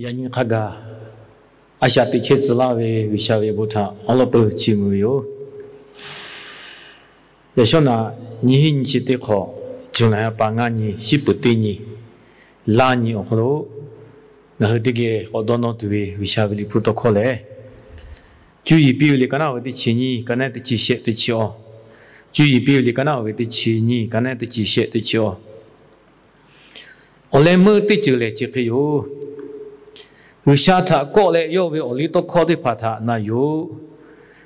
Yaꞈ nyi hk'a gaˬ, a shaꞈ teꞈ chehˇ tcuh laˇ ve G'uiˬsha ve bon htaꞈ awˉ lawˉ peuˬ chiˇ mvuh ve yoˬ. Yaꞈ shawˉ naꞈ, nyiˇ hinˉ nyiˇ chi teˇ hk'awꞈ, July ha pa ngaˇ nyi, shiˉ peuˍ teˇ nyi, laˇ nyi awˬ hk'aw lo, ngaˬ hui teˇ geh k'awꞈ dawˇ nawˇ tuˬ ve G'uiˬsha ve liꞈ hpu tawˇ hkawˇ lehˬ, Cuˇ yiˍ piˇ ve liꞈ ka naˆ ve teˇ chi nyiˇ, ka naˆ teˇ chi shehˆ teˇ chi awˬ. Cuˇ yiˍ piˇ ve liꞈ ka naˆ ve teˇ chi nyiˇ, ka naˆ teˇ chi shehˆ teˇ chi awˬ. Awˬ leh meuˇ teˇ ceuˬ lehˬ chi hk'e yoˬ. G'uiˬsha htaꞈ kawˆ leh yawˇ ve awˬ liˇ tawˇ hkawˇ teˇ hpaˍ htaꞈ na yuˬ-oꞈ.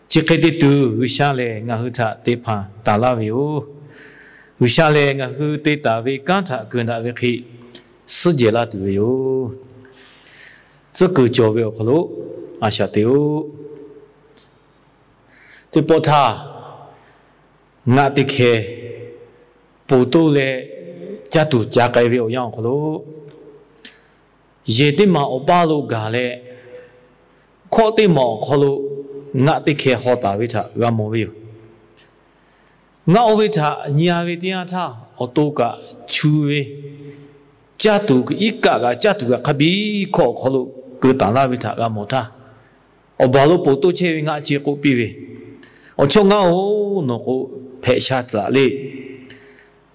Chi hk'e te tuˬ, G'uiˬsha lehˬ ngaˬ hui htaꞈ te hpanˍ taˍ laˇ ve yoˬ. G'uiˬsha lehˬ ngaˬ hui te taˍ ve kanˉ htaꞈ keunˍ daꞈ ve hk'e suhˉ jehˬ laˇ tuˬ ve yoˬ. Tcuhˉ kuiˬ cawˬ ve awˬ hk'aw lo a shaꞈ teꞈ-oꞈ. Teˇ pawˆ htaˇ, ngaˆ teˇ hkeh ponˬ toˇ leh caˇ tuˬ ca k'ai ve awˬ yanˇ awˬ hk'aw lo, yehˬ teˇ maˬ awˬ paˇ lo gaˬ leh, hkawˆ teˇ maˬ awˬ hk'aw lo ngaˆ teˇ hkeh haw taˍ ve htaꞈ g'a mawˬ ve yoˬ. Ngaˆ oˇ ve htaꞈ nyi-a ve teˇ yanˇ htaˇ, awˬ to kaꞈ chu ve, caˇ tuˬ iˉ kaˆ kaꞈ caˇ tuˬ kaꞈ hk'a biˇ hkawˆ awˬ hk'aw lo keu taˍ laˇ ve htaꞈ g'a mawˬ htaˇ, awˬ baˬ lo ponˬ toˇ chehˇ ve ngaˆ chi k'oˆ piˇ ve, Awˬ chawˇ ngaˆ-oˬ, nawˬ k'o hpehꞈ sha tcuhˍ le.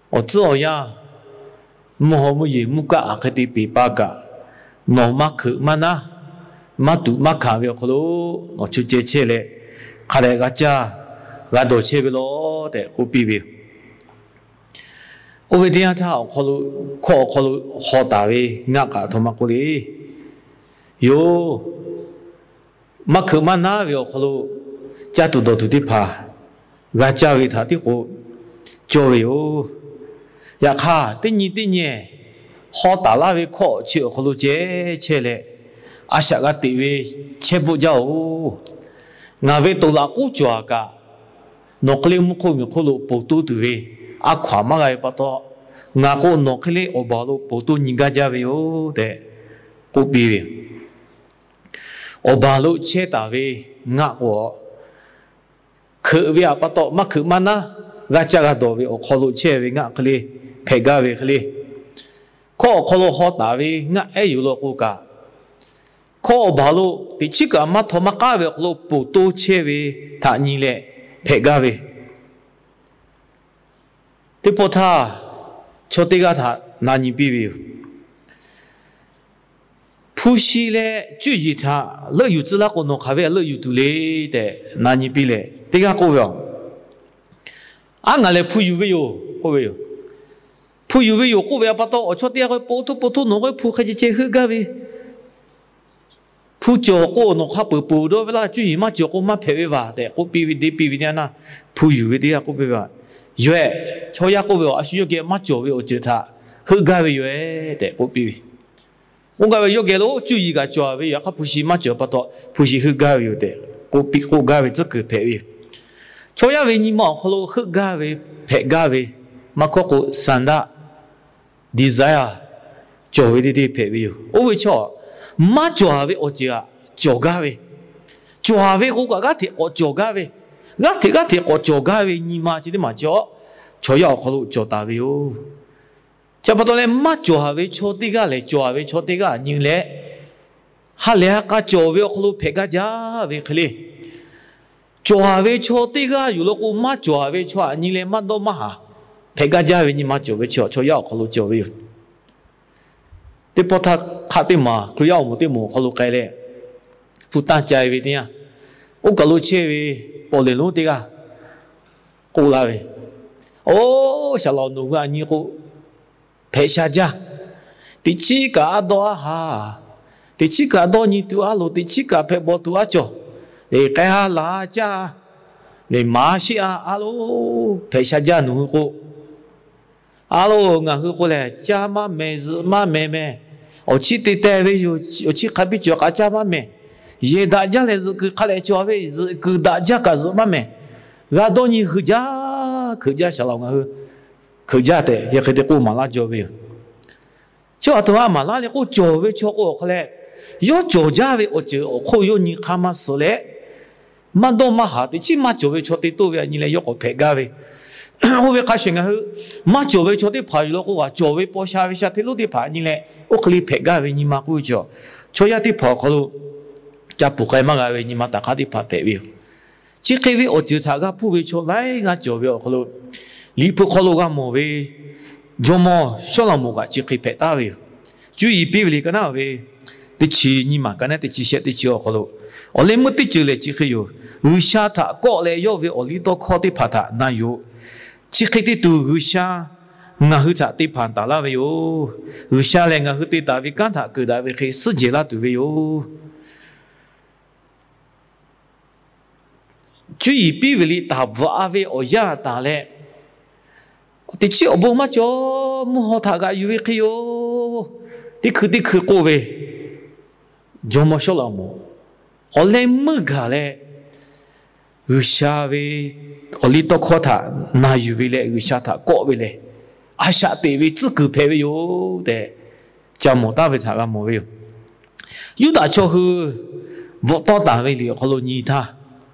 Awˬ tcuhˉ awˬ yanˇ, mvuhˇ haw mvuhˇ yeˬ mvuhˇ kaˆ hk'e te peˬ pa kaꞈ, nawˬ maˇ hkeuꞈ maˇ naˉ, maˇ tuꞈ maˇ hkanˍ ve awˬ hk'aw lo nawˬ chu ceh chehˇ leh, hk'a dehꞈ g'a caˇ g'a dawˬ chehˇ ve law tehꞈ k'oˆ piˇ ve yoˬ. Oˇ ve teˇ yanˇ htaˇ awˬ hk'aw lo, hkawˆ awˬ hk'aw lo haw taˍ ve ngaˆ kaꞈ aˬ htoꞈ ma k'oˆ le. Yoˬ. Maˇ hkeuꞈ maˇ naˉ ve awˬ hk'aw lo caˇ tuˬ dawˬ tuˬ teˇ hpaˍ g'a caˇ ve htaꞈ tiˉ k'o cawˇ ve yoˬ. Yaꞈ hk'aˇ, teˇ nyi teˇ nyi haw taˍ laˇ ve hkawˆ chi awˬ hk'aw lo ceh chehˇ leh, a shaꞈ g'a teꞈ ve chehˇ bvuhˆ jaˇ-oˬ. Ngaˬ ve toˍ laꞈ k'uˉ cawˬ-a kaꞈ, nawˬ hk'e le mvuhˇ hk'oˆ miˬ hk'oˆ lo ponˬ toˇ tuˬ ve a hkaw-anˬ maˇ g'a ve pa taw, ngaˬ k'o nawˬ hk'e le awˬ baˬ lo ponˬ toˇ nyi gaˇ jaˇ ve yoˬ tehꞈ k'oˆ piˇ ve yoˬ. Awˬ baˬ lo chehˇ taˍ ve ngaˆ k'o, hkeuꞈ ve pa taw maˇ hkeuꞈ maˇ naˉ, g'a caˇ g'a dawˬ ve awˬ hk'aw lo chehˇ ve ngaˆ hk'e le hpehꞈ gaˇ ve hk'e le, hkawˆ awˬ hk'aw lo haw taˍ ve ngaˆ ehˉ yuˬ law k'o kaꞈ, hkawˆ awˬ baˬ lo teꞈ chiˉ kaꞈ maˇ htaw maˇ k'aˉ ve awˬ hk'aw lo ponˬ toˇ chehˇ ve htaꞈ nyi leh hpehꞈ gaˇ ve, teˇ pawˆ htaˇ chaw teˇ g'aˇ htaꞈ na nyi piˇ ve yoˬ. Hpu shi leh cuˇ yiˍ htaꞈ leuˆ yuˬ tcuh laˇ k'o, nawˬ hk'aˬ ve a leuˆ yuˬ tuˬ le tehꞈ na nyi piˇ leh, teˇ g'aˇ k'oˆ ve, Aˉ, ngaˬ lehˬ hpu yuˬ ve yoˬ k'oˆ ve yoˬ. Hpu yuˬ ve yoˬ k'oˆ ve pa taw, awˬ chawˇ teˇ g'aˇ k'o, Ponˬ htoˇ, ponˬ htoˇ, nawˬ k'o hpu hk'e ceh ceh heuˆ gaˇ ve, hpu cawˬ k'o nawˬ hk'a peuˬ peuˬ dawˇ ve laˇ, cuˇ yiˍ maˇ cawˬ k'o maˇ hpehꞈ ve vaˬ tehꞈ k'oˆ piˇ ve, deˇ piˇ ve teˇ yanˇ, hpu yuˬ ve teˇ g'aˇ k'oˆ piˇ ve, Yoˬ-ehˍ, chaw yaˇ k'oˆ ve, A shu yawˇ geh maˇ cawˬ ve awˬ ceuˬ htaꞈ heuˆ gaˇ ve yoˬ-ehˍ tehꞈ k'oˆ piˇ ve. K'oˆ gaˇ ve, Yawˇ geh lo cuˇ yiˍ kaꞈ cawˬ ve yoˬ, yaꞈ hk'aˇ hpu shi maˇ cawˬ pa taw, hpu shi heuˆ gaˇ ve yoˬ tehꞈ k'oˆ piˇ, k'oˆ gaˇ ve tcuhˉ kuiˬ hpehꞈ ve yoˬ. Chaw yaˇ ve nyi ma awˬ hk'aw lo heuˆ gaˇ ve, hpehꞈ gaˇ ve, maˇ hkawˇ k'o, ဆန္ဒ, desire cawˬ ve teˇ deˇ hpehꞈ ve yoˬ. Oˇ ve chaw, maˇ cawˬ-a ve awˬ ceuˬ htaꞈ cawˬ gaˇ ve, cawˬ-a ve k'o kaꞈ g'aˇ hteꞈ k'awꞈ cawˬ gaˇ ve, g'aˇ hteꞈ g'aˇ hteꞈ k'awꞈ cawˬ gaˇ ve nyi ma chi teˇ maˬ chaw, chaw yaˇ awˬ hk'aw lo cawˬ taˍ ve yoˬ. Chi pa taw leh, maˇ cawˬ-a ve chaw teˇ g'aˇ lehˬ, cawˬ-a ve chaw teˇ g'aˇ nyi leh, ha lehˬ ha k'a cawˬ ve awˬ hk'aw lo hpehꞈ gaˇ jaˇ ve hk'e le, cawˬ-a ve chaw teˇ g'aˇ yuˬ law k'o, maˇ cawˬ-a ve chaw htaꞈ nyi leh maˇ dawˇ maˇ haˍ, hpehꞈ gaˇ jaˇ ve nyi ma cawˬ ve chi chaw yaˇ awˬ hk'aw lo cawˬ ve yoˬ. Teˇ pawˆ htaˇ hk'aˆ teˇ maˬ, Hkriꞈ yaˇ awˬ moˍ teˇ moˍ awˬ hk'aw lo k'ai leh, hpu tanˇ ca-e ve teˇ yanˇ, oˇ kaˬ lo chehˇ ve pawˍ lehˬ lonˉ teˇ g'aˇ k'oˆ laˇ ve, Oˬ, saˍ laꞈ-oˬ, nawˬ hui aꞈ nyi k'o, hpehꞈ sha jaˇ. Teꞈ chiˉ kaꞈ aˉ dawˇ aˉ ha, teꞈ chiˉ kaꞈ dawˇ nyi tuˬ aˉ loˍ, teꞈ chiˉ kaꞈ hpehꞈ bawˬ tuˬ aˉ cawˬ, lehˬ k'ai ha laˬ caˇ, lehˬ maˍ sheˆ-a, aˉ loˍ, hpehꞈ sha jaˇ nawˬ hui k'o. Aˉ loˍ, ngaˬ hui k'o lehˬ caˇ maˇ mehˍ, zuhꞈ maˇ mehˍ mehˍ. Awˬ chiˇ te teh ve yoˬ, awˬ chiˇ hk'a biˇ cawˬ k'aꞈ caˇ maˇ mehˍ. Yehˬ daꞈ jaˇ lehˬ zuhꞈ kuiˬ hk'a lehˬ cawˬ ve, zuhꞈ kuiˬ daꞈ jaˇ kaꞈ zuhꞈ maˇ mehˍ. G'a dawˇ nyi heuˬ jaˇ, hkeuꞈ jaˇ, saˍ laꞈ-oˬ, ngaˬ hui hkeuꞈ jaˇ tehꞈ, yehˬ hk'e te k'oˆ maˍ laˇ jaw ve yoˬ. Chi aˬ htoꞈ ma maˍ laˇ le k'oˆ, cawˬ ve chaw k'o awˬ hk'a lehˬ, yawˇ cawˬ jaˇ ve awˬ ceuˬ awˬ hk'oˆ yawˇ nyi hk'aˇ maˇ suhˍ leh, maˇ dawˇ maˇ haˍ, teꞈ chiˉ maˇ cawˬ ve chaw te toˇ ve aꞈ nyi leh yawˇ k'awꞈ hpehꞈ gaˇ ve, Oˇ ve hk'a shuˍ ngaˬ hui maˇ cawˬ ve chaw teˇ hpaˍ yoˬ law k'o, g'a cawˬ ve paw sha ve sha hteˇ lonˉ teˇ hpaˍ nyi leh oˇ hk'e le hpehꞈ gaˇ ve nyi ma k'oˆ ve chaw, chaw yaˇ teˇ hpaˍ awˬ hk'aw lo ca puˬ k'ai maˇ g'a ve nyi ma taˍ hk'aˇ teˇ hpaˍ hpehꞈ ve yoˬ. Chi hk'e ve awˬ ceuˬ htaꞈ g'a hpuˇ ve chaw laiˉ g'aˇ cawˬ ve awˬ hk'aw lo, Liꞈ hpu hk'aw lo g'a mawˬ ve jawˇmawˇ Sawˉlaꞈmonˍ kaꞈ chi hk'e hpehꞈ taˍ ve yoˬ. Cuˇ yiˍ piˇ ve liꞈ ka naˉ ve teˇ chi nyiˇ maˬ ka naˉ teˇ chi shehˆ teˇ chi awˬ hk'aw lo, awˬ leh meuˇ teˇ ceuˬ lehˬ chi hk'e yoˬ. G'uiˬsha htaꞈ kawˆ leh yawˇ ve awˬ liˇ tawˇ hkawˇ teˇ hpaˍ htaꞈ na yuˬ-oꞈ. Chi hk'e te tuˬ G'uiˬsha ngaˬ hui htaꞈ te hpanˍ taˍ laˇ ve yoˬ. G'uiˬsha lehˬ ngaˬ hui te taˍ ve kanˉ htaꞈ keunˍ daꞈ ve hk'e suhˉ jehˬ laˇ tuˬ ve yoˬ. Cuˇ yiˍ piˇ ve liꞈ taˍ bvuhꞈ-a ve awˬ yanˇ taˍ leh, teꞈ chiˉ awˬ bon maˇ cawˬ, mvuhˇ haw htaꞈ g'aꞈ yuˬ ve hk'e yoˬ. Teˇ hkui teˇ hkui k'oˆ ve, jawˇmawˇ Sawˉlaꞈmonˍ awˬ leh meuˇ gaˬ leh, G'uiˬsha ve awˬ liˇ tawˇ hkawˇ htaꞈ na yuˬ ve leh G'uiˬsha htaꞈ kawˆ ve lehˬ, a shaꞈ teꞈ ve tcuhˉ kuiˬ hpehꞈ ve yoˬ tehꞈ ca mawˬ taˍ ve htaꞈ g'a mawˬ ve yoˬ. Yuˇdaꞈ chaw hui bvuhꞈ tawˇ taˍ ve liꞈ awˬ hk'aw lo nyi htaˇ,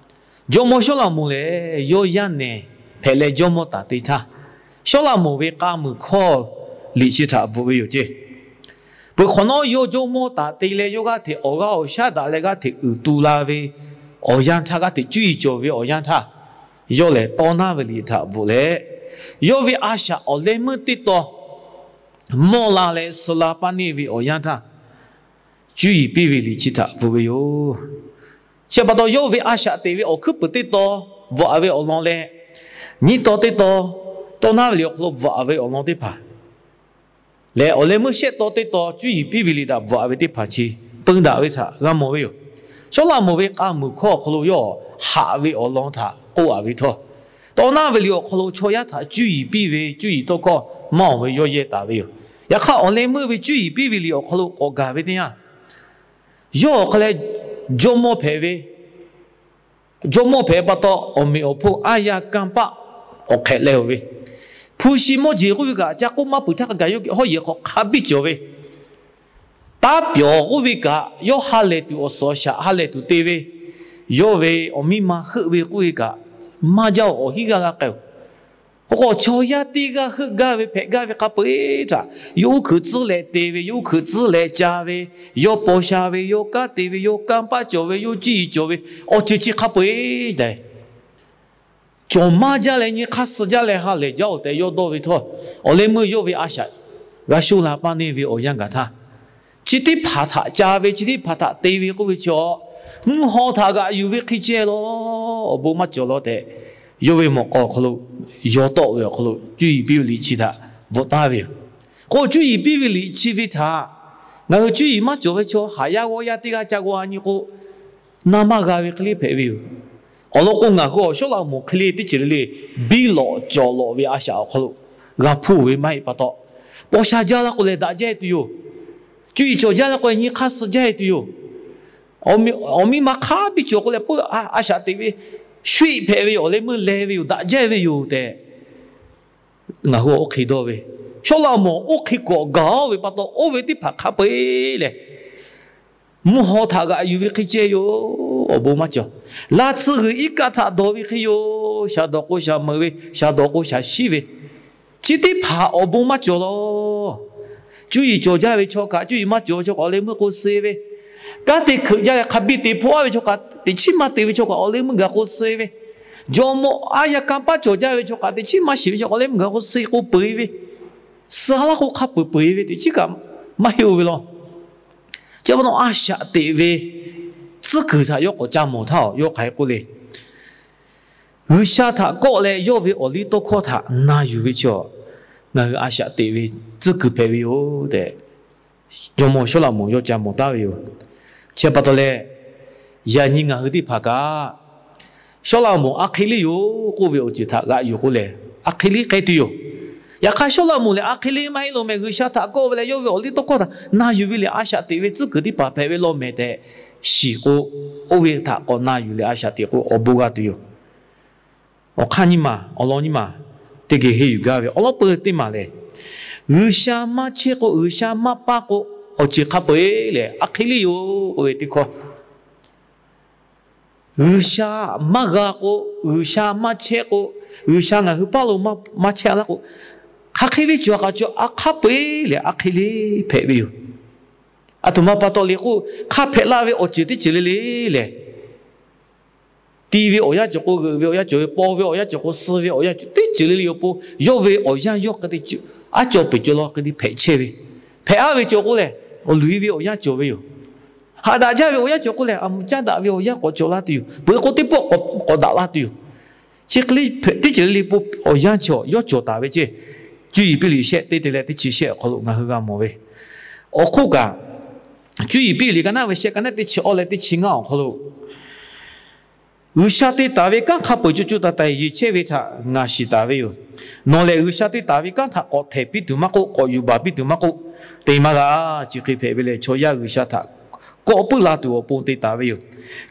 jawˇmawˇ Sawˉlaꞈmonˍ lehˬ yawˇ yaˇ nehˬ hpehꞈ leh jawˇmawˇ taˍ te htaˇ, Sawˉlaꞈmonˍ ve k'a muiˬ hkawˇ liꞈ chi htaꞈ bvuhꞈ ve yoˬ ceˇ. Peuˬ hk'awꞈ nawˉ yawˇ jawˇmawˇ taˍ te leh yawˇ g'aˇ hteꞈ awˬ g'aˇ awˬ shaˉ daꞈ leh g'aˇ hteꞈ uiˍ tu la ve awˬ yanˇ htaˇ, g'aˇ hteꞈ cuˇ yiˍ cawˬ ve awˬ yanˇ htaˇ, yawˇ lehˬ tawˇ naˇ ve liꞈ htaꞈ bvuhꞈ leh, yawˇ ve a shaꞈ awˬ leh meuˇ teˇ taw mawˇ la leh suh la paˇ neˇ ve awˬ yanˇ htaˇ, cuˇ yiˍ piˇ ve liꞈ chi htaꞈ bvuhꞈ ve yoˬ. Chi pa taw yawˇ ve a shaꞈ teꞈ ve awˬ hkuiˉ puiˍ teˇ taw bvuhꞈ-a ve awˬ lawn leh, nyiˇ taw teˇ taw tawˇ naˇ ve liꞈ awˬ hk'aw lo bvuhꞈ-a ve awˬ lawn teˇ hpaˍ lehˬ, awˬ leh meuˇ shehˆ taw teˇ taw cuˇ yiˍ piˇ ve liꞈ htaꞈ bvuhꞈ-a ve teˇ hpaˍ chi peun daꞈ ve htaꞈ g'a mawˬ ve yoˬ. Sawˉlaꞈmonˍ ve k'a muiˬ hkawˇ awˬ hk'aw lo yawˇ haꞈ ve awˬ lawn htaꞈ k'oˆ-a ve htawˇ, tawˇ naˇ ve liꞈ awˬ hk'aw lo chaw yaˇ htaꞈ cuˇ yiˍ piˇ ve cuˇ yiˍ tawˇ hkawˇ maˇ awˬ ve yawˇ yehˇ taˍ ve yoˬ. Yaꞈ hk'aˇ awˬ leh meuˇ ve cuˇ yiˍ piˇ ve liꞈ awˬ hk'aw lo k'awꞈ gaˬ ve teˇ yanˇ, yawˇ awˬ hk'a leh jawˇmawˇ hpehꞈ ve, jawˇmawˇ hpehꞈ pa taw awˬ meꞈ awˬ hponˇ aˉ yaˇ kanˇ paˆ awˬ hk'ehꞈ leh-oˬ ve, hpu shi mawˇ jeˬ k'oˆ ve kaꞈ ca k'oˆ maˇ peuˬ htaˇ hk'a gaˬ yawˇ hawˉ yehˬ hk'aw hk'a biˇ cawˬ ve, taˇ pyawˬ k'oˆ ve kaꞈ yawˇ ha lehˬ tuˬ awˬ suhˍ awˬ shaꞈ ha lehˬ tuˬ te ve, yawˇ ve awˬ miˇ ma heuˆ ve k'oˆ ve kaꞈ maˇ jaˇ-oˬ, awˬ hinˉ g'aˇ g'a k'ai-oˬ. K'o k'o chaw yaˇ teˇ g'aˇ heuˆ gaˇ ve hpehꞈ gaˇ ve hk'a peu-eˬ htaꞈ yawˇ uˉ hkuiꞈ tcuhˉ leh te ve, yawˇ uˉ hkuiꞈ tcuhˉ leh ca ve, yawˇ paw sha ve, yawˇ kanˉ te ve, yawˇ kanˇ paˆ cawˬ ve, yawˇ cuˇ yiˍ cawˬ ve, awˬ ceuˬ chi hk'a peu-eˬ tehꞈ cawˬ maˇ jaˇ leh nyi hk'aˇ suh jaˇ leh ha lehˬ jaˇ-oˬ tehꞈ yawˇ dawˇ ve htawˇ, awˬ leh meuˇ yawˇ ve a shaꞈ g'a shoˇ la paˇ neˇ ve awˬ yanˇ gaˬ htaˇ, chi teˇ hpaˍ htaꞈ ca ve, chi teˇ hpaˍ htaꞈ te ve k'oˆ ve chi-a, mvuhˇ haw htaꞈ g'aꞈ yuˬ ve hk'e ceh law, awˬ bon maˇ cawˬ law tehꞈ, yawˇ ve mawꞈ k'aw awˬ hk'aw lo yaw tawˆ ve awˬ hk'aw lo cuˇ yiˍ piˇ ve liꞈ chi htaꞈ bvuhꞈ taˍ ve yoˬ. K'o cuˇ yiˍ piˇ ve liꞈ chi ve htaꞈ ngaˬ hui cuˇ yiˍ maˇ cawˬ ve chaw haꞈ yaˇ g'awˇ yaˇ teˇ g'aˇ ca g'a nyi k'o, na maˇ g'a ve hk'e le hpehꞈ ve yoˬ. Awˬ lawn k'o ngaˬ hui awˬ Sawˉlaꞈmonˍ hk'e le teˇ ceuˬ le le biˇ lawꞈ cawˬ lawꞈ ve a shaꞈ awˬ hk'aw lo g'a hpuˇ ve maˇ heˆ pa taw, paw sha jaˇ laˇ k'o leh daꞈ jaˇ tuˬ yoˬ. Cuˇ yiˍ cawˬ jaˇ laˇ k'o nyi hk'aˇ suh jaˇ tuˬ yoˬ. Awˬ miˇ ma hk'a biˇ cawˬ k'o leh peuˬ a shaꞈ teꞈ ve, shuˆ hpehꞈ ve yoˬ, awˬ leh meuˇ leh ve yoˬ, daꞈ jaˇ ve yoˬ tehꞈ, ngaˬ hui oˇ hk'e dawˇ ve, Sawˉlaꞈmonˍ oˇ hk'e k'awꞈ gaˬ-oˬ ve pa taw, oˇ ve teˇ hpaˍ hk'a peu-eˬ lehˬ, mvuhˇ haw htaꞈ g'aꞈ yuˬ ve hk'e ceh yoˬ. Awˬ bon maˇ cawˬ. Laˇ tsuhˇ g'uiˬ iˉ kaˆ htaꞈ dawˬ ve hk'e yoˬ. Shaˍ dawˬ k'o shaˍ meuꞈ ve, shaˍ dawˬ k'o shaˍ shiˉ ve, chi teˇ hpaˍ awˬ bon maˇ cawˬ law. Cuˇ yiˍ cawˬ jaˇ ve chaw kaꞈ, cuˇ yiˍ maˇ cawˬ ve chaw kaꞈ awˬ leh meuˇ k'o suh ve, kanˉ te hkeuꞈ jaˇ leh hk'a biˇ te hpawˇ-a ve chaw kaꞈ, teꞈ chiˉ maˇ te ve chaw kaꞈ awˬ leh meuˇ gaˬ k'o suh ve, jawˇmawˇ aˉ yaˇ kanˇ paˆ cawˬ jaˇ ve chaw kaꞈ teꞈ chiˉ maˇ shiˍ ve chaw kaꞈ awˬ leh meuˇ gaˬ k'o suh k'o peu-eˬ ve, suh laˇ k'o hk'a peu-eˬ peu-eˬ ve teꞈ chiˉ kaꞈ maˇ heˆ-oˬ ve law. Chi pa taw a shaꞈ teꞈ ve tcuhˉ kuiˬ htaꞈ yawˇ k'awꞈ ca mawˬ htaˇ-oˬ, yawˇ hk'aˬ hk'e k'oˆ le. G'uiˬsha htaꞈ kawˆ leh yawˇ ve awˬ liˇ tawˇ hkawˇ htaꞈ na yuˬ ve chi-a, ngaˬ hui a shaꞈ teꞈ ve tcuhˉ kuiˬ hpehꞈ ve yoˬ tehꞈ, jawˇmawˇ Sawˉlaꞈmonˍ yawˇ ca mawˬ taˍ ve yoˬ. Chi pa taw leh, yaꞈ nyi ngaˬ hui teˇ hpaˍ kaꞈ, Sawˉlaꞈmonˍ a hk'e le yoˬ k'oˆ ve awˬ ceuˬ htaꞈ g'aꞈ yuˬ k'o lehˬ, a hk'e le k'ai tuˬ yoˬ. Yaꞈ hk'aˇ Sawˉlaꞈmonˍ lehˬ a hk'e le maˇ heˆ law mehˍ. G'uiˬsha htaꞈ kawˆ ve leh yawˇ ve awˬ liˇ tawˇ hkawˇ htaꞈ na yuˬ ve lehˬ, a shaꞈ teꞈ ve tcuhˉ kuiˬ teˇ hpaˍ hpehꞈ ve law mehˍ tehꞈ shiˍ k'o, oˇ ve htaꞈ k'awꞈ na yuˬ leh a shaꞈ teꞈ k'o awˬ bon g'a tuˬ yoˬ. Awˬ hk'aˇ nyiˇ maˬ, awˬ lawn nyiˇ maˬ teˇ geh henˇ yuˬ gaˇ ve awˬ lawn peuˬ teˇ maˬ lehˬ, G'uiˬsha maˇ chehˇ k'o, G'uiˬsha maˇ paˇ k'o, awˬ ceuˬ hk'a peu-eˬ lehˬ a hk'e le yoˬ k'oˆ ve teˇ hkawˇ. G'uiˬsha maˇ g'a k'o, G'uiˬsha maˇ chehˇ k'o, G'uiˬsha ngaˬ hui paˇ lo maˇ chehˇ laˇ k'o, hk'aˬ hk'e ve cawˬ k'aꞈ cawˬ, a hk'a peu-eˬ lehˬ a hk'e le hpehꞈ ve yoˬ. Aˬ htoꞈ ma pa taw le k'o, hk'a hpehꞈ la ve awˬ ceuˬ teˇ ceuˬ le le lehˬ, ti ve awˬ yanˇ cawˬ k'o, g'euꞈ ve awˬ yanˇ cawˬ ve, paw ve awˬ yanˇ cawˬ k'o, suh ve awˬ yanˇ cawˬ, teˇ ceuˬ le le yoˬ po, yawˇ ve awˬ yanˇ yawˇ hk'e te, aˉ cawˬ peˬ cawˬ law hk'e te hpehꞈ chehˇ ve, hpehꞈ aˉ ve cawˬ k'o lehˬ, awˬ luˬ e ve awˬ yanˇ cawˬ ve yoˬ. Haꞈ daꞈ jaˇ ve awˬ yanˇ cawˬ k'o lehˬ, a muˍ caˇ daꞈ ve awˬ yanˇ k'awꞈ cawˬ la tuˬ yoˬ. Peuˬ k'o teˇ pawˆ k'awꞈ daꞈ la tuˬ yoˬ. Chi hk'e le, teˇ ceuˬ le le po awˬ yanˇ cawˬ yawˇ cawˬ taˍ ve ceˇ. Cuˇ yiˍ piˇ liꞈ shehˆ teˇ te leh teˇ chi shehˆ awˬ hk'aw lo ngaˬ hui g'a mawˬ ve, awˬ hk'oˆ kaꞈ, Cuˇ yiˍ piˇ liꞈ ka naˉ ve shehˆ ka naˉ teˇ chi awˇ leh teˇ chi ngaˇ awˬ hk'aw lo, G'uiˬsha te taˍ ve kanˉ hk'a peu-eˬ co co taiˍ taiˍ yeˬ chehˇ ve htaꞈ ngaˬ shiˍ taˍ ve yoˬ. Nawˬ lehˬ G'uiˬsha te taˍ ve kanˉ htaꞈ k'awꞈ htehˍ piˇ tuˬ maˇ k'oˆ, k'awꞈ yuˬ baˬ piˇ tuˬ maˇ k'oˆ, te maˇ g'a. Chi hk'e hpehꞈ ve lehˬ, chaw yaˇ G'uiˬsha htaꞈ kawˆ puiˉ la tuˬ awˬ pon te taˍ ve yoˬ.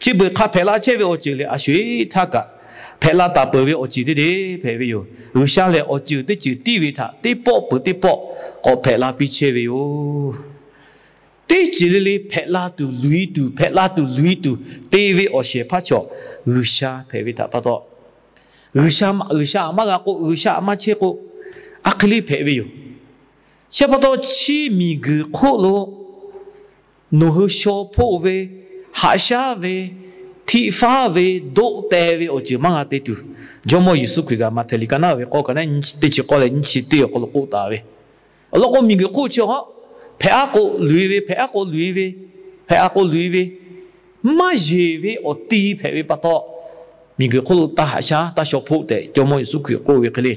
Chi beuꞈ hk'a hpehꞈ la chehˇ ve awˬ ceuˬ lehˬ, a sho-eˬ htaˇ kaꞈ hpehꞈ la taˍ peuˬ ve awˬ ceuˬ teˇ te hpehꞈ ve yoˬ. G'uiˬsha lehˬ, awˬ ceuˬ teˇ ceuˬ tiˇ ve htaꞈ teˇ pawˆ peuˬ teˇ pawˆ k'awꞈ hpehꞈ la piˇ chehˇ ve yoˬ. Teˇ ceuˬ le le hpehꞈ la tuˬ luˬ e tuˬ, hpehꞈ la tuˬ luˬ e tuˬ te ve awˬ shehˍ hpaˇ chaw G'uiˬsha hpehꞈ ve htaꞈ pa taw, G'uiˬsha, G'uiˬsha aꞈ maˇ g'a k'o, G'uiˬsha aꞈ maˇ chehˇ k'o, a hk'e le hpehꞈ ve yoˬ. Chi pa taw chi miˬguiˬ hk'oˆ lo nawˬ hui shaw hpoˆ ve, haꞈ shaˉ ve, htiˆ faˉ ve, doˆ teh ve awˬ ceuˬ maˇ g'a te tuˬ, Jawˇ mawˇ Yeˍsuˆ Hkriꞈ kaꞈ Maꞈhtehˍ liꞈ ka naˉ ve k'awˇ ka naˉ teˇ chi k'awˇ leh nyiˇ chi teˇ awˬ hk'aw lo k'oˆ taˍ ve, awˬ lawn k'o, miˬguiˬ hk'oˆ chi hk'aw hpehꞈ aˉ k'o luˬ e ve, hpehꞈ aˉ k'o luˬ e ve, hpehꞈ aˉ k'o luˬ e ve, maˇ yeˬ ve awˬ ti hpehꞈ ve pa taw, miˬguiˬ hk'oˆ lo taˇ haꞈ shaˉ taˇ shaw hpoˆ tehꞈ Jawˇ mawˇ Yeˍsuˆ Hkriꞈ k'oˆ ve hk'e le.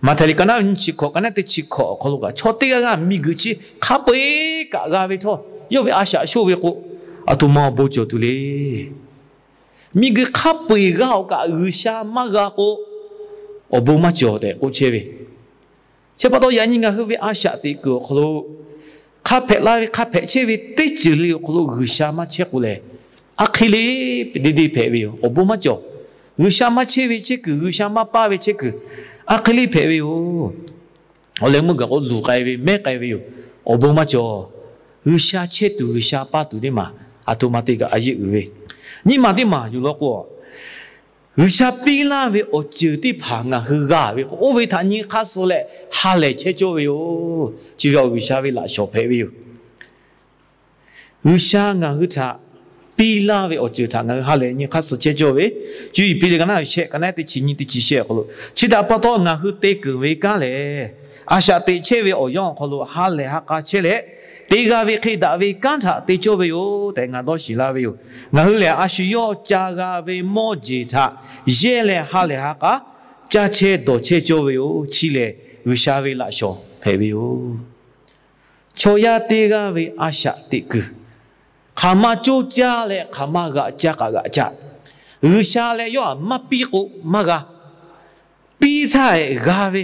Maꞈhtehˍ liꞈ ka naˉ ve nyiˇ chi hkawꞈ ka naˉ teˇ chi hkawꞈ awˬ hk'aw lo kaꞈ, chaw teˇ g'aˇ g'aˇ miˬguiˬ chi hk'a peu-eˬ kaꞈ g'a ve htawˇ, yawˇ ve a shaꞈ shoˆ ve k'o, aˬ htoꞈ ma awˬ bon cawˬ tuˬ le. Miˬguiˬ hk'a peu-eˬ g'a-oˬ kaꞈ, G'uiˬsha maˇ g'a k'o, awˬ bon maˇ cawˬ tehꞈ k'oˆ chehˇ ve. Chi pa taw yaꞈ nyi ngaˬ hui ve a shaꞈ teꞈ kuiˬ awˬ hk'aw lo, hk'a hpehꞈ la ve hk'a hpehꞈ chehˇ ve teˇ ceuˬ le awˬ hk'aw lo G'uiˬsha maˇ chehˇ k'o lehˬ, a hk'e le deˇ deˇ hpehꞈ ve yoˬ. Awˬ bon maˇ cawˬ. G'uiˬsha maˇ chehˇ ve chehˇ kuiˬ, G'uiˬsha maˇ paˇ ve chehˇ kuiˬ, a hk'e le hpehꞈ ve yoˬ. Awˬ leh meuˇ gaˬ k'o luˬ k'ai ve, mehˉ k'ai ve yoˬ. Awˬ bon maˇ cawˬ. G'uiˬsha chehˇ tuˬ, G'uiˬsha paˇ tuˬ teˇ maˬ aˬ htoꞈ ma te kaꞈ a yeˆ uiˍ ve, nyiˇ maˬ teˇ maˬ yuˬ law k'o, G'uiˬsha piˇ laˇ ve awˬ ceuˬ teˇ hpaˍ ngaˬ hui g'a ve k'o, oˇ ve htaꞈ nyi hk'aˇ suh leh ha lehˬ chehˇ cawˇ ve yoˬ. Chi ve awˬ G'uiˬsha ve laꞈ shawˍ hpehꞈ ve yoˬ. G'uiˬsha ngaˬ hui htaꞈ piˇ laˇ ve awˬ ceuˬ htaꞈ ngaˬ hui ha lehˬ nyi hk'aˇ suh chehˇ cawˇ ve, Cuˇ yiˍ piˇ liꞈ ka naˉ shehˆ ka naˉ teˇ chi nyiˇ teˇ chi shehˆ awˬ hk'aw lo, chi htaꞈ pa taw ngaˬ hui te keunˍ ve kanˉ lehˬ, a shaꞈ teꞈ chehˇ ve awˬ yanˇ awˬ hk'aw lo ha lehˬ ha k'a chehˇ leh, te g'a ve hk'e daꞈ ve kanˉ htaꞈ te cawˇ ve yoˬ tehꞈ ngaˬ dawˇ shiˍ laˇ ve yoˬ. Ngaˬ hui lehˬ, a shu yawˇ ca g'a ve mawˇ jeˬ htaꞈ yehˇ leh ha lehˬ ha k'a caˇ chehˇ dawˬ chehˇ cawˇ ve yoˬ. Chi lehˬ, G'uiˬsha ve laꞈ shawˍ hpehꞈ ve yoˬ. Chaw yaˇ teˇ g'aˇ ve a shaꞈ teꞈ kuiˬ, hk'aˬ ma coˇ caˇ leh hk'aˬ ma g'aꞈ caˇ k'aꞈ g'aꞈ caˇ. G'uiˬsha leh yawˇ htaꞈ maˇ piˇ k'o maˇ g'a. Piˇ htaˇ g'a ve,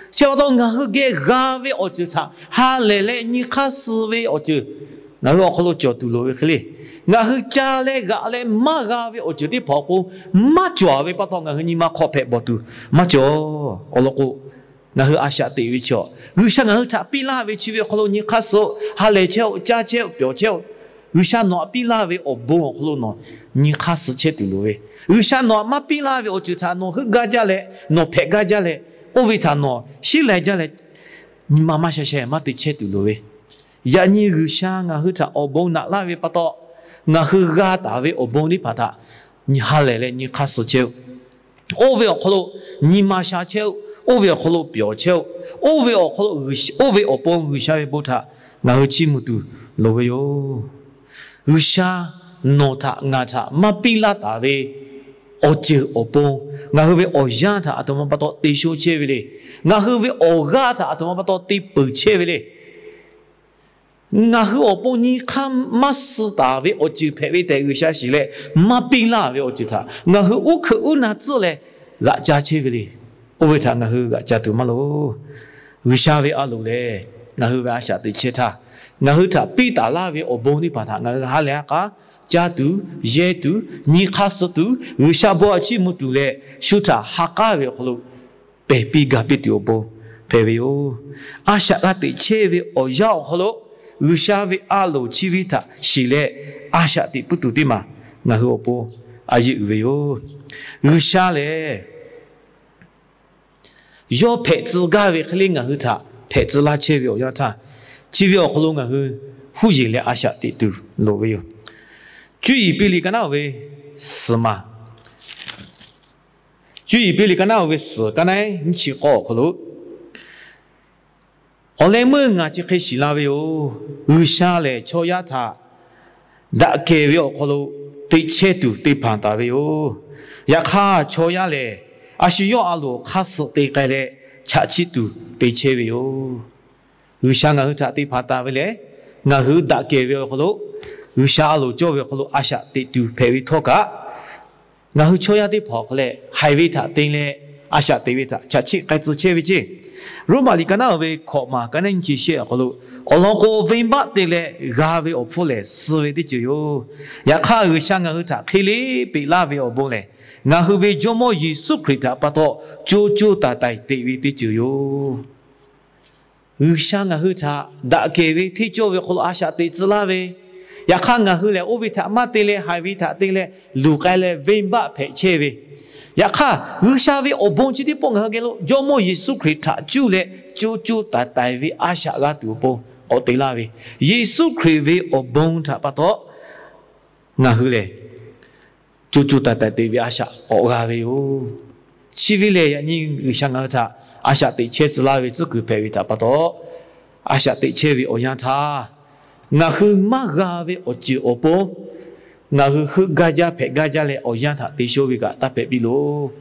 chi pa taw ngaˬ hui geh g'a ve awˬ ceuˬ htaꞈ ha lehˬ leh nyi hk'aˇ suh ve awˬ ceuˬ ngaˬ hui awˬ hk'aw lo cawˬ tuˬ loˍ ve hk'e le. Ngaˬ hui ca leh g'aꞈ leh maˇ g'a ve awˬ ceuˬ teˇ hpaˍ awˬ pon maˇ cawˬ ve pa taw, ngaˬ hui nyi ma hk'aw hpehꞈ bawˬ tuˬ maˇ cawˬ. Awˬ lawn k'o, ngaˬ hui a shaꞈ teꞈ ve chaw, G'uiˬsha ngaˬ hui htaꞈ piˇ laˇ ve chi ve awˬ hk'aw lo nyi hk'aˇ suh-o, ha lehˬ chehˇ-o, caˇ chehˇ-o, pyawˬ chehˇ-o. G'uiˬsha nawˬ htaꞈ piˇ laˇ ve awˬ bon awˬ hk'aw lo nawˬ nyi hk'aˇ suh chehˇ tuˬ loˍ ve, G'uiˬsha nawˬ htaꞈ maˇ piˇ laˇ ve awˬ ceuˬ htaꞈ nawˬ heuˆ gaˇ jaˇ leh, nawˬ hpehꞈ gaˇ jaˇ leh, oˇ ve htaꞈ nawˬ shiˉ leh jaˇ leh, nyi ma maˇ sha sheh maˇ te chehˇ tuˬ loˍ ve, yaꞈ nyi G'uiˬsha ngaˬ hui htaꞈ awˬ bon naꞈ laˇ ve pa taw, ngaˬ hui g'a taˍ ve awˬ bon teˇ hpaˍ htaꞈ nyi ha lehˬ leh nyi hk'aˇ suh chehˇ-o. Oˇ ve awˬ hk'aw lo nyi ma sha chehˇ-o. Oˇ ve awˬ hk'aw lo pyawˬ chehˇ-o. Oˇ ve awˬ hk'aw lo, oˇ ve awˬ pon G'uiˬsha ve bon htaꞈ ngaˬ hui chiˇ mvuh tuˬ loˍ ve yoˬ. G'uiˬsha nawˬ htaꞈ ngaˬ htaꞈ maˇ piˇ laˇ taˍ ve awˬ ceuˬ awˬ pon, ngaˬ hui ve awˬ yanˇ htaꞈ aˬ htoꞈ ma pa taw te sho chehˇ ve le. Ngaˬ hui ve awˬ g'aˇ htaꞈ aˬ htoꞈ ma pa taw te peuˬ chehˇ ve le. Ngaˬ hui awˬ pon nyi hk'aˇ maˇ suh taˍ ve awˬ ceuˬ hpehꞈ ve tehꞈ G'uiˬsha shiˍ leh, maˇ piˇ laˇ ve awˬ ceuˬ htaꞈ ngaˬ hui uˉ hkuiꞈ uˉ na tcuhˆ leh g'aꞈ ca chehˇ ve le. Oˇ ve htaꞈ ngaˬ hui g'aꞈ ca tuˬ maˇ loˍ. G'uiˬsha ve a loˍ lehˬ, ngaˬ hui ve a shaꞈ teꞈ chehˇ htaˇ, ngaˬ hui htaꞈ piˇ taˍ laˇ ve awˬ bon teˇ hpaˍ htaꞈ ngaˬ hui ha lehˬ ha k'a caˇ tuˬ, yehˇ tuˬ, nyi hk'aˇ suh tuˬ, G'uiˬsha bon htaꞈ chiˇ mvuh tuˬ leh, shu htaꞈ ha k'aˉ ve awˬ hk'aw lo pehˬ piˇ gaˇ piˇ tuˬ awˬ pon hpehꞈ ve yoˬ. A shaꞈ g'a teꞈ chehˇ ve awˬ yanˇ awˬ hk'aw lo G'uiˬsha ve a loˍ chi ve htaꞈ shiˍ leh, a shaꞈ teꞈ puiˉ tuˬ teˇ maˬ ngaˬ hui awˬ pon a yeˆ uiˍ ve yoˬ. G'uiˬsha lehˬ, yawˇ hpehꞈ tcuh gaˇ ve hk'e le ngaˬ hui htaꞈ hpehꞈ tcuh laˇ chehˇ ve awˬ yanˇ htaˇ, chi ve awˬ hk'aw lo ngaˬ hui huˉ yeˬ leh a shaꞈ teꞈ tuˬ loˍ ve yoˬ. Cuˇ yiˍ piˇ liꞈ ka naˉ oˬ ve suhˍ maˬ, Cuˇ yiˍ piˇ liꞈ ka naˉ oˬ ve suhˍ ka naˉ nyiˇ chi k'awˇ awˬ hk'aw lo, Awˬ leh meuˇ ngaˬ chi hk'e shiˍ la ve yoˬ. G'uiˬsha lehˬ chaw yaˇ htaꞈ daꞈ kehˬ ve awˬ hk'aw lo teꞈ chehˇ tuˬ te hpanˍ taˍ ve yoˬ. Yaꞈ hk'aˇ, chaw yaˇ lehˬ a shu yawˇ a loˍ hk'aˇ suh te k'ai leh chaꞈ chiˆ tuˬ te chehˇ ve yoˬ. G'uiˬsha ngaˬ hui htaꞈ te hpanˍ taˍ ve lehˬ, ngaˬ hui daꞈ kehˬ ve awˬ hk'aw lo, G'uiˬsha a loˍ cawˇ ve awˬ hk'aw lo a shaꞈ teꞈ tuˬ hpehꞈ ve htawˇ kaꞈ, ngaˬ hui chaw yaˇ teˇ hpaˍ awˬ hk'aw leh haiˬ ve htaꞈ te leh a shaꞈ teꞈ ve htaꞈ chaꞈ chiˆ k'ai tcuh chehˇ ve ceˇ. Roˉmaꞈ liꞈ ka naˉ oˬ ve hkawꞈ maˬ ka naˉ nyiˇ chi shehˆ awˬ hk'aw lo, awˬ lawn k'o, venˇbaˆ te leh g'a ve awˬ hpfuhˇ lehˬ suh ve teˇ ceuˬ yoˬ. Yaꞈ hk'aˇ, G'uiˬsha ngaˬ hui htaꞈ hk'e le peꞈ laˇ ve awˬ bon lehˬ, ngaˬ hui ve Jawˇmawˇ Yeˍsuˆ Hkriꞈ htaꞈ pa taw co co taiˍ taiˍ teꞈ ve teˇ ceuˬ yoˬ. G'uiˬsha ngaˬ hui htaꞈ daꞈ kehˬ ve hteˇ cawˇ ve awˬ hk'aw lo a shaꞈ teꞈ tcuh laˇ ve, yaꞈ hk'aˇ ngaˬ hui lehˬ oˇ ve htaꞈ maˇ te leh haiˬ ve htaꞈ te leh luˬ k'ai leh venˇbaˆ hpehꞈ chehˇ ve, yaꞈ hk'aˇ G'uiˬsha ve awˬ bon chi teˇ pawˆ ngaˬ hui geh lo Jawˇmawˇ Yeˍsuˆ Hkriꞈ htaꞈ cuˇ leh co co taiˍ taiˍ ve a shaꞈ g'a tuˬ awˬ pon k'awꞈ te laˇ ve, Yeˍsuˆ Hkriꞈ ve awˬ bon htaꞈ pa taw ngaˬ hui lehˬ co co taiˍ taiˍ teꞈ ve a shaꞈ k'awꞈ g'a ve yoˬ. Chi ve lehˬ, yaꞈ nyi G'uiˬsha ngaˬ hui htaꞈ a shaꞈ teꞈ chehˇ tcuh laˇ ve tcuhˉ kuiˬ hpehꞈ ve htaꞈ pa taw, a shaꞈ teꞈ chehˇ ve awˬ yanˇ htaˇ, ngaˬ hui maˇ g'a ve awˬ ceuˬ awˬ pon ngaˬ hui heuˆ gaˇ jaˇ hpehꞈ gaˇ jaˇ leh awˬ yanˇ htaꞈ te shoˆ ve kaꞈ taˇ hpehꞈ piˇ loˬ.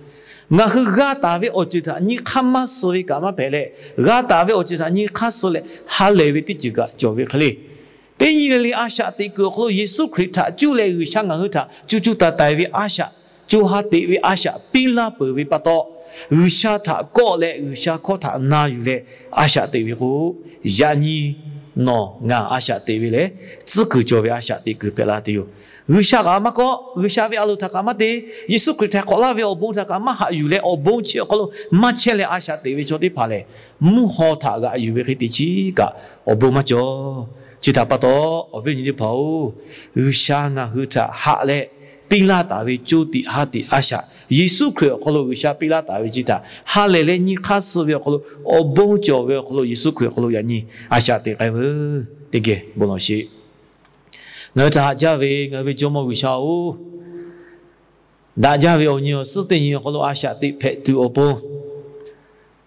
Ngaˬ hui g'a taˍ ve awˬ ceuˬ htaꞈ nyi hk'aˇ maˇ suh ve kaꞈ maˇ hpehꞈ leh, g'a taˍ ve awˬ ceuˬ htaꞈ nyi hk'aˇ suh leh ha lehˬ ve teˇ ceuˬ kaꞈ cawˬ ve hk'e le. Teˇ nyi le le a shaꞈ teꞈ kuiˬ awˬ hk'aw lo Yeˍsuˆ Hkriꞈ htaꞈ cuˇ leh G'uiˬsha ngaˬ hui htaꞈ co co taiˍ taiˍ ve a shaꞈ, co ha teꞈ ve a shaꞈ piˇ laˇ peuˬ ve pa taw, G'uiˬsha htaꞈ kawˆ leh G'uiˬsha hkawˇ htaꞈ na yuˬ leh a shaꞈ teꞈ ve k'o, yaꞈ nyi nawˬ ngaˬ a shaꞈ teꞈ ve lehˬ, tcuhˉ kuiˬ cawˬ ve a shaꞈ teꞈ kuiˬ hpehꞈ la tuˬ yoˬ. G'uiˬsha kaꞈ maˇ kawˆ, G'uiˬsha ve a loˍ htaꞈ kaꞈ maˇ te, Yeˍsuˆ Hkriꞈ htaiˍ hk'awꞈ laˇ ve awˬ bon htaꞈ kaꞈ maˇ haꞈ yuˬ leh awˬ bon chi awˬ hk'aw lo maˇ chehˇ leh a shaꞈ teꞈ ve chaw teˇ hpaˍ lehˬ, mvuhˇ haw htaꞈ g'aꞈ yuˬ ve hk'e te chiˉ kaꞈ awˬ bon maˇ cawˬ. Chi htaꞈ pa taw, awˬ viˉ awˬ nyi teˇ hpaˍ-oˬ, G'uiˬsha ngaˬ hui htaꞈ haꞈ leh piˇ laˇ taˍ ve co tiꞈ ha tiꞈ a shaꞈ, Yeˍsuˆ Hkriꞈ awˬ hk'aw lo G'uiˬsha piˇ laˇ taˍ ve chi htaꞈ ha lehˬ leh nyi hk'aˇ suh ve awˬ hk'aw lo, awˬ bon cawˬ ve awˬ hk'aw lo Yeˍsuˆ Hkriꞈ awˬ hk'aw lo yaꞈ nyi a shaꞈ teꞈ k'ai veuˬ. Teˇ geh bon lawˬ sheˍ. Ngaˬ hui htaꞈ haꞈ jaˇ ve ngaˬ hui ve Jawˇmawˇ G'uiˬsha-oˬ, daꞈ jaˇ ve awˬ nyi awˬ suhˉ teˇ nyi awˬ hk'aw lo a shaꞈ teꞈ hpehꞈ tuˬ awˬ pon,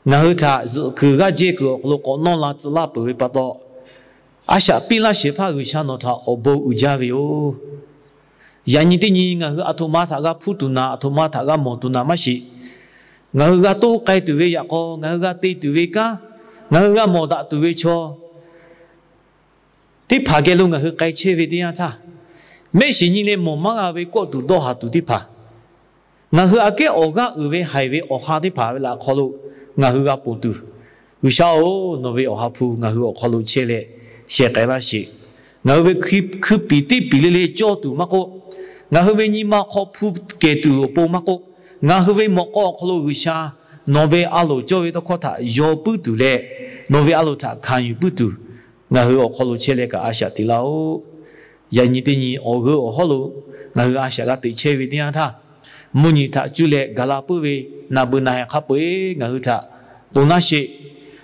ngaˬ hui htaꞈ zuhꞈ kuiˬ g'aˇ jehˇ kuiˬ awˬ hk'aw lo k'awꞈ nawˇ la tcuh laˇ peuˬ ve pa taw, a shaꞈ piˇ laˇ shehˍ hpaˇ G'uiˬsha nawˬ htaꞈ awˬ bon uiˍ jaˇ ve yoˬ. Yaꞈ nyi teˇ nyi ngaˬ hui aˬ htoꞈ ma htaꞈ g'a hpuˇ tuˬ naˍ, aˬ htoꞈ ma htaꞈ g'a mawˬ tuˬ naˍ maˇ shiˍ. Ngaˬ hui g'a toˇ k'ai tuˬ ve yaꞈ k'aw, ngaˬ hui g'a te tuˬ ve kanˉ, ngaˬ hui g'a mawˬ daꞈ tuˬ ve chaw teˇ hpaˍ geh lo ngaˬ hui k'ai chehˇ ve teˇ yanˇ htaˇ, mehˆ shiˍ nyi leh mawˬ maˇ g'a ve kawˆ tuˬ dawˇ haˍ tuˬ teˇ hpaˍ, ngaˬ hui aꞈ kehˉ awˬ g'aˇ uiˍ ve haiˬ ve awˬ ha teˇ hpaˍ ve laꞈ hk'aw lo ngaˬ hui g'a ponˬ tuˬ, G'uiˬsha-oˬ, nawˬ ve awˬ ha hpu ngaˬ hui awˬ hk'aw lo chehˇ leh sheh k'ai laˇ sheˍ. Ngaˬ hui ve hkui piˍ teˇ piˍ le le cawˇ tuˬ maˇ k'oˆ, ngaˬ hui ve nyi ma hk'aw hpu kehˬ tuˬ awˬ pon maˇ k'oˆ, ngaˬ hui ve mawꞈ k'aw awˬ hk'aw lo G'uiˬsha nawˬ ve a loˍ cawˇ ve tawˇ hkawˇ htaꞈ yaw puiˉ tuˬ leh, nawˬ ve a loˍ htaꞈ hkanˍ yuˬ puiˉ tuˬ, ngaˬ hui awˬ hk'aw lo chehˇ leh kaꞈ a shaꞈ teꞈ laˇ-oˆ. Yaꞈ nyi teˇ nyi awˬ g'euˆ awˬ hawˉ lo ngaˬ hui a shaꞈ g'a teꞈ chehˇ ve teˇ yanˇ htaˇ, mvuhˇ nyi htaꞈ cuˇ leh gaˬ la puiˉ ve naˬ beuˬ naˬ hehˍ hk'a peu-eˬ ngaˬ hui htaꞈ ponˬ laˇ sheˍ.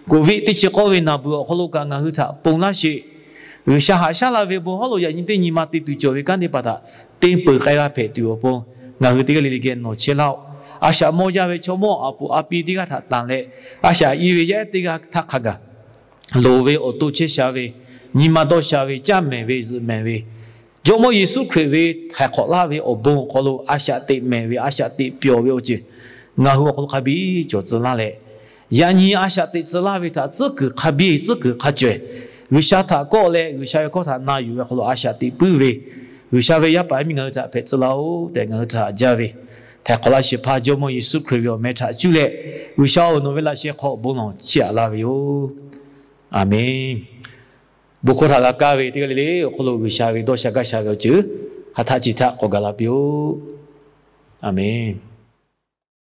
Covid teˇ chi k'awˇ ve naˬ beuˬ awˬ hk'aw lo kaꞈ ngaˬ hui htaꞈ ponˬ laˇ sheˍ. G'uiˬsha haꞈ shaˉ la ve bon hawˉ lo yaꞈ nyi teˇ nyi ma te tuˬ cawˬ ve kanˉ teˇ hpaˍ htaꞈ te peuˬ k'ai g'a hpehꞈ tuˬ awˬ pon, ngaˬ hui teˇ g'aˇ le le geh nawˬ chehˇ laˇ-oˆ. A shaꞈ mawˇ jaˇ ve chaw mawˇ aˬ poꞈ a pi teˇ g'aˇ htaꞈ tanˬ leh, a shaꞈ i ve yaˇ ehˉ teˇ g'aˇ htaˇ hk'a gaˬ loˍ ve awˬ to chehˇ sha ve, nyi ma dawˇ sha ve, caˇ mehˍ ve, zuhꞈ mehˍ ve, Jawˇmawˇ Yeˍsuˆ Hkriꞈ ve htaiˍ hk'awꞈ laˇ ve awˬ bon awˬ hk'aw lo a shaꞈ teꞈ mehˍ ve, a shaꞈ teꞈ pyawˬ ve awˬ ceuˬ ngaˬ hui awˬ hk'aw lo hk'a biˇ cawˬ tcuh laˇ leh, yaꞈ nyi a shaꞈ teꞈ tcuh laˇ ve htaꞈ tcuhˉ kuiˬ hk'a biˇ tcuhˉ kuiˬ hk'a cawehˬ, G'uiˬsha htaꞈ kawˆ leh G'uiˬsha ve hkawˇ htaꞈ na yuˬ ve awˬ hk'aw lo a shaꞈ teꞈ puiˉ ve, G'uiˬsha ve yaˇ paˍ yaˇ miˇ ngaˬ hui htaꞈ hpehꞈ tcuh laˇ-oˆ tehꞈ ngaˬ hui htaꞈ haꞈ jaˇ ve, htaiˍ hk'awꞈ laˇ shehˍ hpaˇ Jawˇmawˇ Yeˍsuˆ Hkriꞈ ve awˬ meh htaꞈ cuˇ leh, G'uiˬsha-oˬ, nawˬ ve laꞈ sheh hk'aw bon lawˬ chiˇ aꞈ laˇ ve yoˬ. Aˬmenˍ. Bon hkawˇ htaꞈ g'a kaˇ ve teˇ g'aˇ le le awˬ hk'aw lo G'uiˬsha ve dawˇ sha gaˇ sha ve awˬ ceuˬ ha htaˆ chi htaˆ k'awꞈ gaˬ la piˇ-oˆ. Aˬmenˍ.